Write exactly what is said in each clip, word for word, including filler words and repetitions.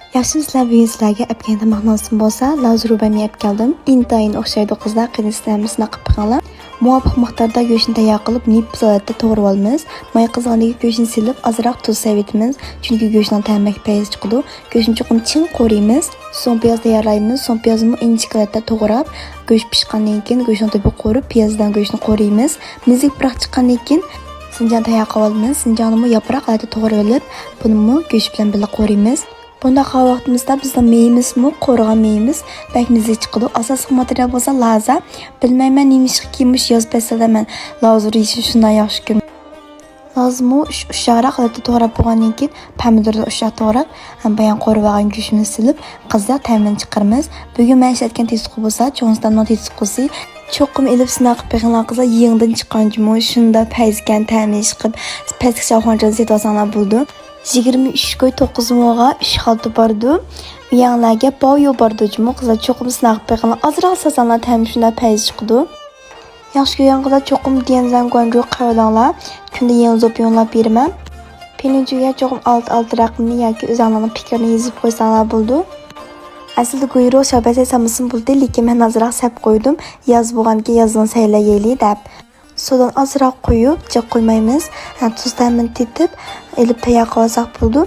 ياخشىمۇ سىلەر؟ بۈگۈن سىلەرگە ئەپكەن تاماقنىڭ ئىسمى بولسا لازۇرۇ بەميى ئەپكەلدىم. ئىنتايىن ئوخشايدۇ قىزلار، قېنى سىلەرمۇ سىناق قىلىپ بېقىڭلار. مۇۋاپىق مىقداردا گۆشنى تەييار قىلىپ، نېپىز ھالەتتە توغرىۋالىمىز. ماي قىزغاندىن كېيىن گۆشنى سېلىپ، ئازراق تۇز سېلىۋېتىمىز، چۈنكى گۆشنىڭ تەمى بەك پەيز چىقىدۇ. گۆشنى چوقۇم چىڭ قورۇيمىز. سوڭ پىياز تەييارلايمىز. سوڭ پىيازنىمۇ ئىنچىكە ھالەتتە توغراپ، گۆش پىشقاندىن كېيىن گۆشنىڭ تۈپى قورۇپ، پىياز بىلەن گۆشنى قورۇيمىز. مىزىك پۇراق چىققاندىن كېيىن سىنجاڭ تەييار قىلىۋالىمىز. سىنجاڭنىمۇ ياپراق ھالەتتە توغرىۋېلىپ، بۇنىمۇ گۆش بىلەن بىللە قورۇيمىز. بۇنداق قىلغان ۋاقتىمىزدا بىزنىڭ مېيىمىزمۇ، قورۇغان مېيىمىز بەك مېزىلىك چىقىدۇ. ئاساسلىق ماتېرىيال بولسا لازا. بىلمەيمەن نېمىشقىكى مۇشۇ ياز پەسلىدە مەن لازۇرا يېيىشنى شۇنداق ياخشى كۆرىمەن. لازىمۇ ئۇش-، ئۇششاقراق ھالەتتە توغراپ بولغاندىن كېيىن، پەمىدۇرنى ئۇششاق توغراپ، ھەم بايان قورۇۋالغان گۆشىمىزنى سېلىپ، قىزىق تەمىنى چىقىرىمىز. بۈگۈن مەن ئىشلەتكەن تېتىتقۇ بولسا چوڭ ئۇستامنىڭ تېتىتقۇسى. چوقۇم ئېلىپ سىناق قىلىپ بېقىڭلار قىزلار، يېڭىدىن چىققان جۇمۇ، شۇنداق پەيزىكەن، تەمى ئىشقىپ، پەسلىك شاۋخۇەنچىدىن سېتىۋالساڭلار بولىدۇ. يىگىرمە ئۈچ كوي توققۇز موغا ئۈچ خالتا بارىدۇ. ئۇ يەرلەرگە باۋيۇ بارىدۇ جۇمۇ قىزلار، چوقۇم سىناق قىلىپ بېقىڭلار. ئازراق سالساڭلار تەمى شۇنداق پەيز چىقىدۇ. ياخشى كۆرگەن قىزلار چوقۇم ديەنزەن گۇەنجۇ قىلىۋېلىڭلار. كۈندە يېڭى زوپا يوللاپ بېرىمەن. پىنىجۈگە چوقۇم ئالتە ئالتە رەقىمنى ياكى ئۆزۈڭلارنىڭ پىكرىنى يېزىپ قويساڭلار بولىدۇ. ئەسلىدە گۇيرۇ شاۋبەسەي سالمىسىمۇ بولدى، لېكىن مەن ئازراق سەپ قويدۇم. ياز بولغاندىكىن يازنىڭ سەيلەيلى دەپ. سۇدىن ئازراق قۇيۇپ، جىق قۇيمايمىز. ھە، تۇز تەمىنى تېتىپ، ئېلىپ تەييار قىلىۋالساق بولىدۇ.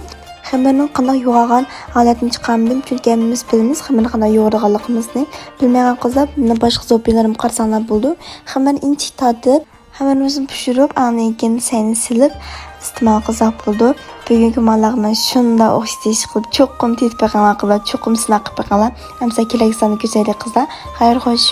خېمىرنىڭ قانداق يوغانغان ھالەتنى چىقارمىدىم، چۈنكى ھەممىمىز بىلىمىز خېمىرنى قانداق يوغىنىغانلىقىمىزنى. بىلمەيدىغان قىزلار مانا باشقا زوپىيلىرىمغا قارىساڭلار بولىدۇ. خېمىرنى ئىنچىكە تارتىپ، خېمىرىمىزنى پىشۇرۇپ، ئاندىن كېيىن سەينى سېلىپ ئىستېمال قىلساق بولىدۇ. بۈگۈنكى مالاقنى شۇنداق ئوخشىتىش قىلىپ، چوقۇم تېتىپ بېقىڭلار قىزلار، چوقۇم سىناق قىلىپ بېقىڭلار. ئەمسە كېلەركى ساندا كۆرۈشەيلى قىزلار. خەير خوش.